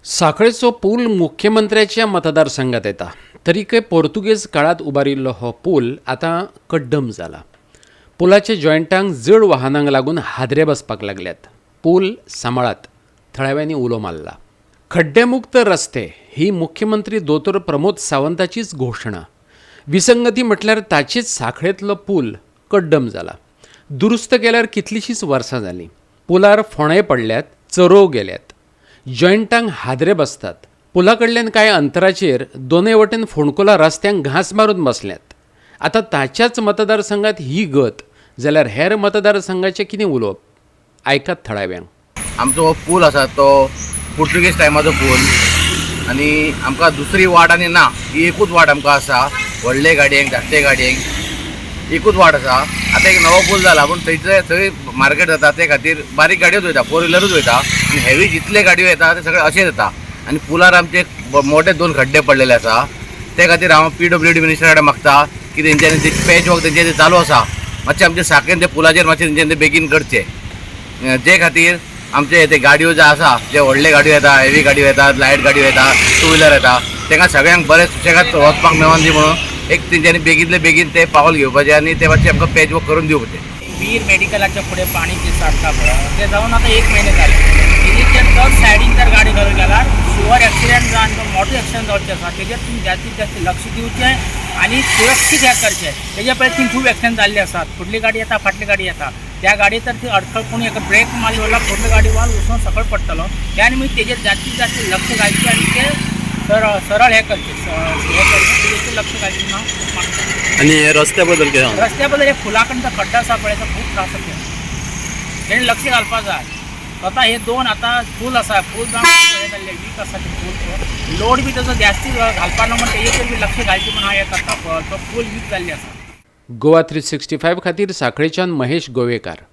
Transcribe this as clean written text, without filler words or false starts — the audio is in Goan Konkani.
साखळेचो पूल मुख्यमंत्र्याच्या मतदारसंघात येता, तरीकय पोर्तुगेज काळात उबारिल्लो हो पूल आतां कड्डम जाला. पुलाच्या जॉयंटांक जड वाहनांक लागून हादरे बसपाक लागल्यात. पूल सांबाळात, थळाव्यांनी उलो मारला. खड्डेमुक्त रस्ते ही मुख्यमंत्री दोतोर प्रमोद सावंताचीच घोशणा. विसंगती म्हटल्यार ताचेच साखळेंतलो पूल कड्डम जाला. दुरुस्त केल्यार कितलींशींच वर्सां जालीं. पुलार फोंडे पडल्यात, चरोव गेल्यात, जॉयंटांक हादरे बसतात. पुला कडल्यान कांय अंतराचेर दोनय वटेन फोंडकुलां रस्त्यांक घांस मारून बसल्यात. आतां ताच्याच मतदारसंघात ही गत जाल्यार हेर मतदारसंघाचें कितें उलोवप? आयकात थळाव्यांक. आमचो हो पूल आसा तो पुर्तुगेज टायमाचो पूल आनी आमकां दुसरी वाट आनी ना, ही एकूच वाट आमकां आसा. व्हडले गाडयेंक, धाकटे गाडयेंक एकूच वाट आसा. आतां एक नवो पूल जाला, पूण थंयसर थंय मार्केट जाता, ते खातीर बारीक गाडयोच वयता, फोर व्हिलरूच वयता आनी हेवी जितले गाडयो येता ते सगळे अशेच येता. आनी पुलार आमचे मोठे दोन खड्डे पडलेले आसा. ते खातीर हांव पीडब्ल्यूडी मिनिस्टरा कडेन मागता की तेंच्यांनी ते पॅच वर्क तेंच्यांनी चालू आसा, मातशें आमचे साखळेन ते पुलाचेर मातशें तेंच्यांनी ते बेगीन करचें, जे खातीर आमचे ते गाडयो जे आसा, जे व्हडले गाडयो येता, हेवी गाडयो येता, लायट गाडयो येता, टू व्हिलर येता, तांकां सगळ्यांक बरें सुशेगाद वचपाक मेळोन दी म्हणून एक तेंच्यांनी बेगीनले बेगीन ते पावल घेवपाचें आनी ते मातशें आमकां पॅच वर्क करून दिवपाचें. वीर मेडिकलाच्या फुडें पाणी जे साठता पळय, ते जावन आतां एक म्हयने जाले. तेजेर जर सायडीन जर गाडी घालून गेल्यार शुअर एक्सिडंट जावन तो मोठो एक्सिडंट जावचे आसा. तेजेर तुमी जास्तीत जास्त लक्ष दिवचें आनी सुरक्षीत हें करचें. तेजे पयलीं थिंग खूब एक्सिडंट जाल्ले आसात. फुडली गाडी येता, फाटली गाडी येता, त्या गाडये तर ती अडखळ कोणी एका ब्रेक मारली जाल्यार फुडली गाडी वाल वचून सकयल पडटलो. त्या निमित्त तेजेर जास्तीत जास्त लक्ष घालचें आनी ते सरळ सरळ हें करचें, हें करचें, तेजेर लक्ष घालचें म्हणून हांव मागता. आनी हे रस्त्या बद्दल कितें सांगता? रस्त्या बद्दल, हे फुला कडे तो खड्डो आसा पळय, तो खूब त्रास जाता. तेणी लक्ष घालपाक जाय स्वता. हे दोन आतां पूल आसा, पूल जावन हे जाल्ले, वीक आसा ते पूल. लोड बी ताजो जास्ती घालपा ना म्हण तेजेर बी लक्ष घालचें म्हण हांव हें करता. तो पूल वीक जाल्ली आसा. गोवा 365 खातीर साखळेच्यान महेश गोवेकार.